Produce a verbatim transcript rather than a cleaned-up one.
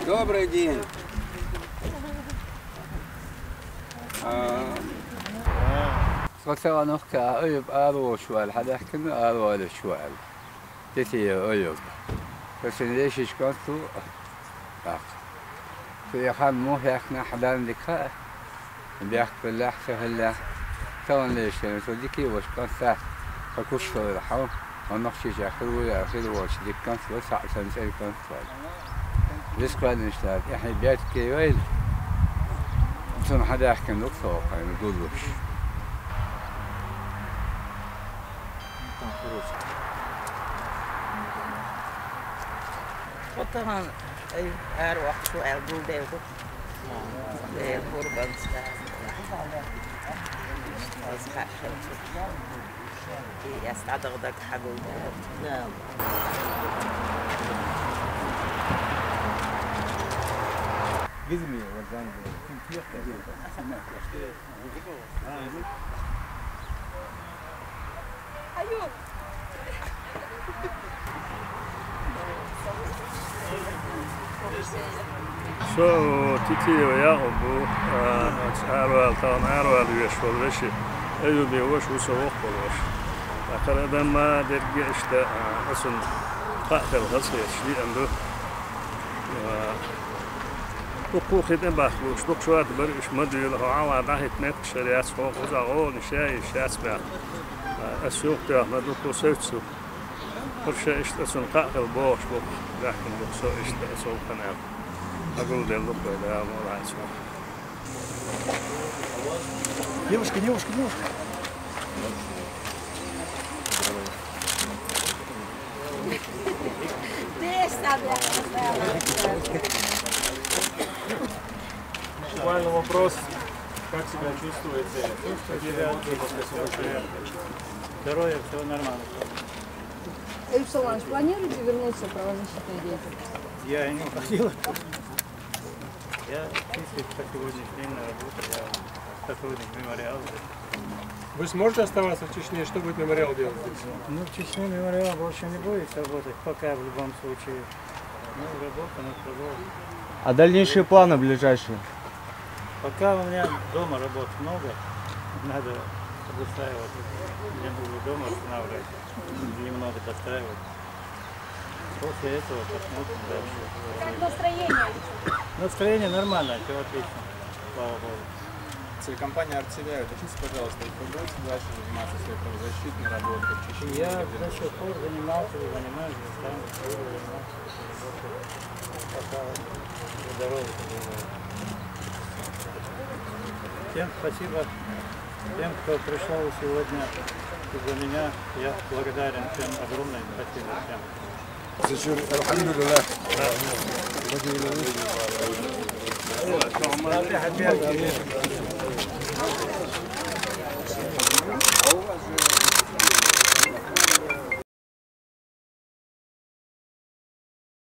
Добрый день. А, Цо ца ванах ка Аюб араволча ваьлла, хьадаьхкина араваьллача ваьлла. Тетеев Аюб. Цо цун вешийча кӀант ву тӀаккха. Цу яханна мухь яхкина хьадаьнна дика хаьа, бехк хиллехь, ца хиллехь, тахана лечкъена, цо дика а волча кӀант тӀаккха куш хилар хьо, хьо Нохчийчохь хир ву яра, хир волча дика кӀант вара, цхьаъ санна цӀена кӀант вара. Виса кхоьллинчу лаьтта тӀехь бертке вайла, цунна хьадаьхкина ду-кх тхо кхайна гуллуш. Кхо тахана, ай, араваккха шу аьлла гулделла ду. Дела къурбанца. Аса хаьа шайчу. И эс дӀадагӀа даг хьагулделла. Гизми вазан. Со Титиев Якъуб ву, а, араваьлла, тахана араваьлла веш волу вешин, Аюбе ваша ву со воккха волу ваша. Ткъа хӀара адам ма дерриге а иштта, а, аса кхаъ хилла хазахеташ лиъна ду. А, Дуккха а хи тӀе бахка лууш, дукха шорта бара уьш ма дуьйла, хьо Ӏалан дӀахӀитта меттигаш хир яц, хьо кхузахь гӀоланаш яй, иш яц баьхна. Ас юха тоьхна дуккха а совцу. ХӀара ша иштта аса кхаъ хилла бохуш бу, баьхкина бу со иштта аса воккха аьлла. Хьагулделла ду-кх вай, Дала мукъ лахь цунах. Девушка, девушка, девушка. Буквально вопрос. Как себя чувствуете? Какие эмоции после С В Ч? Здоровье, всё нормально. Аюб Салманович, планируете вернуться в правозащитную деятельность? Я и не уходил. Я числюсь по сегодняшний день на работе, я сотрудник мемориала. Вы сможете оставаться в Чечне? Что будет мемориал делать здесь? Ну, в Чечне мемориал больше не будет работать, пока в любом случае. Ну, работа у нас продолжится. А дальнейшие планы ближайшие? Пока у меня дома работы много, надо обустраивать. Мне нужно дома останавливать, немного достраивать. После этого посмотрим дальше. Как настроение? Настроение нормальное, всё отлично, слава богу. Телекомпания «Артиллерия», уточните, пожалуйста, вы будете дальше заниматься своей правозащитной работой в Чечне? Я до сих пор занимался и занимаюсь, занимаюсь, буду заниматься этой работой, пока здоровье позволяет. Всем спасибо, тем, кто пришёл сегодня из-за меня, я благодарен всем, огромное спасибо всем. الحمد لله.